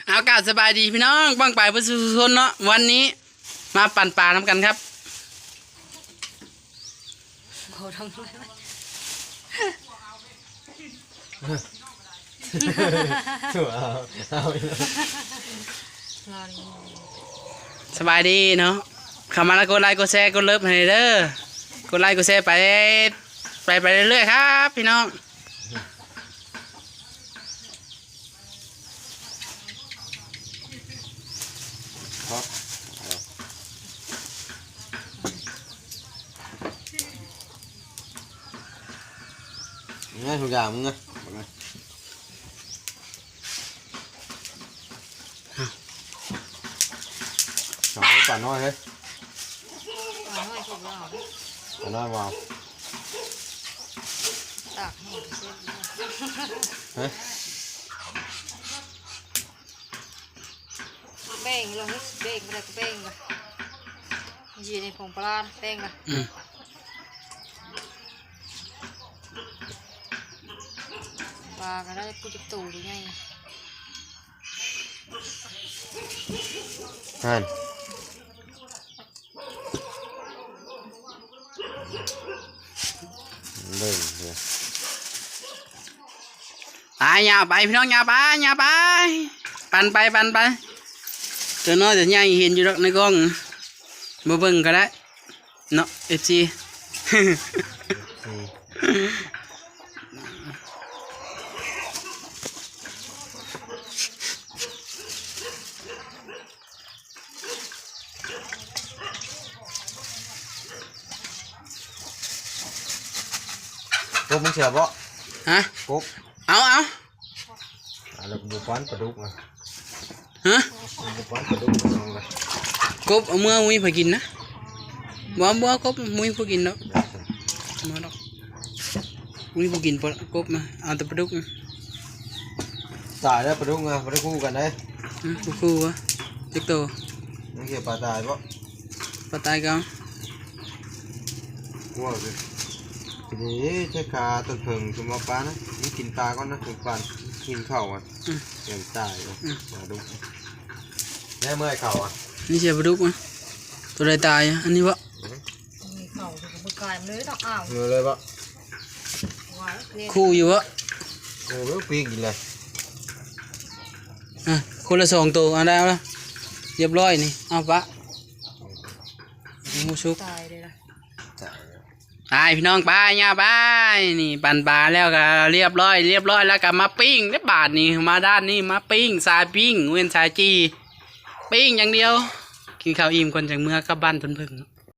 ເອົາ ກາບສະບາຍດີພີ່ນ້ອງປ້ອງປາຍເບິດສູ່ຄົນເນາະ, ວັນນີ້ມາປັ່ນປານຳກັນຄັບ. ສະບາຍດີເນາະ, ເຂົ້າມາແລ້ວກົດໄລກົດແຊກົດເລີບໃຫ້ເດີ, ກົດໄລກົດແຊໄປ ໄປ ໄປເລື້ອຍໆຄັບພີ່ນ້ອງ. ນີ້ທຸກຢ່າງ ມຶງນະ ບັກນະ ສອງ ປານ້ອຍເຮີ້ຍ. ປານ້ອຍສຸກແລ້ວເອົາເດີ ປານ້ອຍບໍ່ເອົາ ຕາກແຫ້ງເສຍເລີຍ ເຮີ້ຍ. ແບ່ງລະເຮີ້ຍ ແບ່ງບໍ່ໄດ້ກໍແບ່ງລະ ຢູ່ໃນຜົງປາລານແບ່ງລະ ອືມ ປາກໍໄດ້ຜູ້ຈັກໂຕໃຫຍ່ ຫັ້ນ. ເບິ່ງເດີ ໄປ ຍ່າງໄປພີ່ນ້ອງ ຍ່າງໄປ ຍ່າງໄປ ປັ່ນໄປ ປັ່ນໄປ. ຕົວນ້ອຍຕົວໃຫຍ່ເຫັນຢູ່ດອກໃນກ້ອງ ບໍ່ເບິ່ງກໍໄດ້ເນາະ ເອັຟຊີ. ກົບ ມຶງເຊື່ອບໍ່? ຮະ? ກົບ ເອົາ ເອົາ ອ່າ ແລ້ວບໍ່ປານປາດຸກນະ ຮະ? ບໍ່ປານປາດຸກນະ ກົບເອົາເມືອ ບໍ່ມີໃຜກິນນະ ບໍ່ ບໍ່ເອົາກົບ ບໍ່ມີຜູ້ກິນດອກ ບໍ່ດອກ ບໍ່ມີຜູ້ກິນ ກົບມາ ເອົາແຕ່ປາດຸກນະ. ຕາຍແລ້ວປາດຸກນະ ບໍ່ໄດ້ຄູ່ກັນເດ້ ອືມ ບໍ່ຄູ່ຫວາ ຈັກໂຕ ຍັງເຫັນປາຕາຍບໍ່? ປາຕາຍກໍເອົາ ກົວຊິ ທີນີ້ແທ້ຄາຕົ້ນເຜິ້ງ ຊຸມວ່າປານະ ມັນກິນປາກ່ອນນະ ເຖິງປານກິນເຂົ້າອະ ອືມ ຍັງຕາຍ ອືມ ປາດຸກ ແນ່ເມື່ອຍເຂົ້າອະ ນີ້ເສຍປາດຸກນະ ໂຕໃດຕາຍ ອັນນີ້ບໍ່? ອືມ ນີ້ເຂົ້າ ເຂົາບໍ່ກາຍມາເລີຍເນາະ ອ້າວ ເມືອເລີຍບໍ່? ຄູ່ຢູ່ບໍ່? ເອີ ປີກກິນເລີຍ ອ່ະ ຄົນລະສອງໂຕ ເອົາ ໄດ້ແລ້ວ ລຽບຮ້ອຍນີ້ ເອົາປະ ໝູສຸກ ຕາຍເລີຍລະ ຕາຍແລ້ວ ໄປພີ່ນ້ອງ ໄປ ຍ່າງໄປ. ນີ້ປັ່ນປາແລ້ວກໍລຽບຮ້ອຍ ລຽບຮ້ອຍແລ້ວກໍມາປີ້ງເດ້ ບາດນີ້ ມາດ້ານນີ້ ມາປີ້ງ ສາຍປີ້ງ ເວັ້ນສາຍຈີ່ ປີ້ງຢ່າງດຽວ ກິນເຂົ້າອີ່ມກ່ອນ ຈັ່ງເມືອກັບບ້ານຕົ້ນເຜິ້ງ.